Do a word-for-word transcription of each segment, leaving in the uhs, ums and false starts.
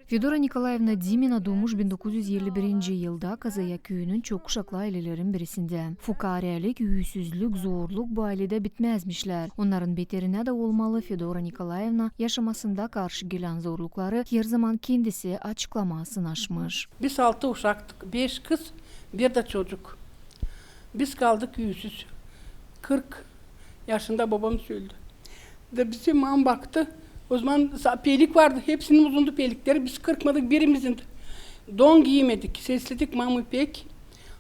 Fedora Nikolaevna Dimina duumuş bin dokuz üz elli birinci yılda Kazaya küüyünün çok uşaklı aylelerin birisindä. Fukaarälük, üüsüzlük, zorluk bu ayledä bitmäzmişlär. Onnarın beterinä dä olmalı, Fedora Nikolaevna yaşamasında karşı gelän zorlukları herzaman kendisi açıklamaa sınaşmış. Biz altı uşaktık, beş kız, bir dä çocuk. Biz kaldık üüsüz. Kırk yaşında babamız öldü. Da bizi mam baktı. O zaman sa-, pelik vardı. Hepsinin uzundu pelikleri. Biz kırkmadık birimizin. Don giymedik. Sesledik mamı pek.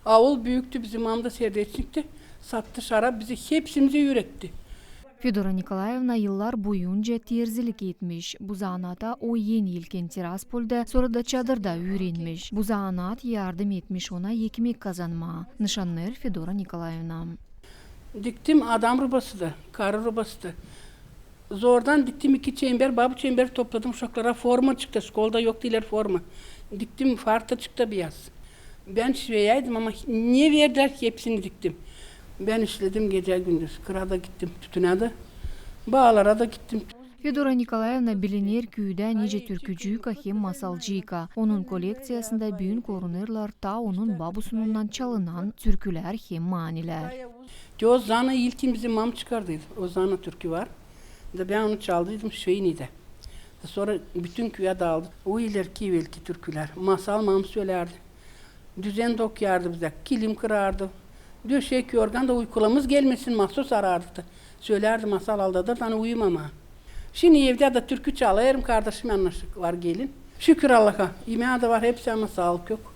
Aul büüktü bizim, mam da serdeçnikti. Sattı şarap, bizi hepsimizi üüretti. Fedora Nikolaevna yıllar boyunca terzilik etmiş. Bu zanaata o eni ilkin Tiraspolda, sora da Çadırda üürenmiş. Bu zanaat yardım etmiş ona ekmek kazanmaa, nışannêêr Fedora Nikolaevna. Diktim adam rubası da, karı rubası da. Zordan diktim iki çember, babu çemberi topladım uşaklara, formaçık da, şkolda yoktu ileri forma. Diktim fartaçık da biyaz. Bän şiveyäydim, ama ne verdilär, hepsini diktim. Bän işledim gecä-gündüz. Kıra da gittim, tütünä dä, baalara da gittim. Fedora Nikolaevna biliner küüdä nicä türküciyka hem masalcıyka. Onun kolekţiyasında büün korunêrlar taa onun babusunundan çalınan türkülär hem manilär. Te o zana ilkin bizim mam çıkardıydı. O zana türkü var. Da bän onu çaldıydım Şöynidä. Da sora bütün küüyä daaldı. O ilerki evelki türkülär. Masal mam sölärdi. Düzen dokuyardı bizä, kilim kırardı. Döşek, yorgan da uykularımız gelmesin, masu sarardı. Sölärdi masal, aldadardı, ani uyumamaa. Şindi evdä dä türkü çalêrım, kardaşım yanaşı var gelin. Şükür Allaha, imää dä var hepsi, ama saalık yok.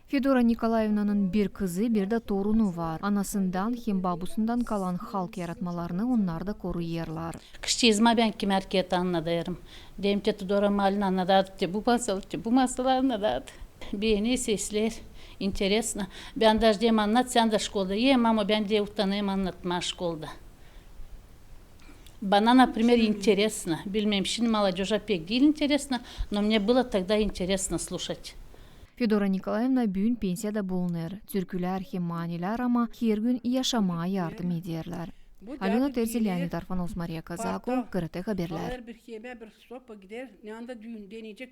Fedora Nikolaevnanın bir kızı, bir dä torunu var. Anasından hem babusundan kalan halk yaratmalarını onnar da koruyêrlar. Kışçı izma bän kimär kiyat annadêrım. Deerim, te Tudora Malina annadardı, te bu masalı, te bu masalı annadardı. Beeni sesleer, интересно. Bän daş deerim, annat sän dä şkolda. E, mama, bän dä utanêrım annatmaa şkolda. Bana, например, интересно. Bilmeerim, şindi молодёжа pek diil интересно, но мне было тогда интересно слушать. Fedora Nikolaevna büün pensiyada bulunêr. Türkülär hem manilär ama hergün yaşamaa yardım ederlär. Alöna Terzi, Leonid Arfanovs, Mariya Kazakova, GRT Haberlär. Alêr bir hemä, bir sopa, gider, ne anda düün deneyecek.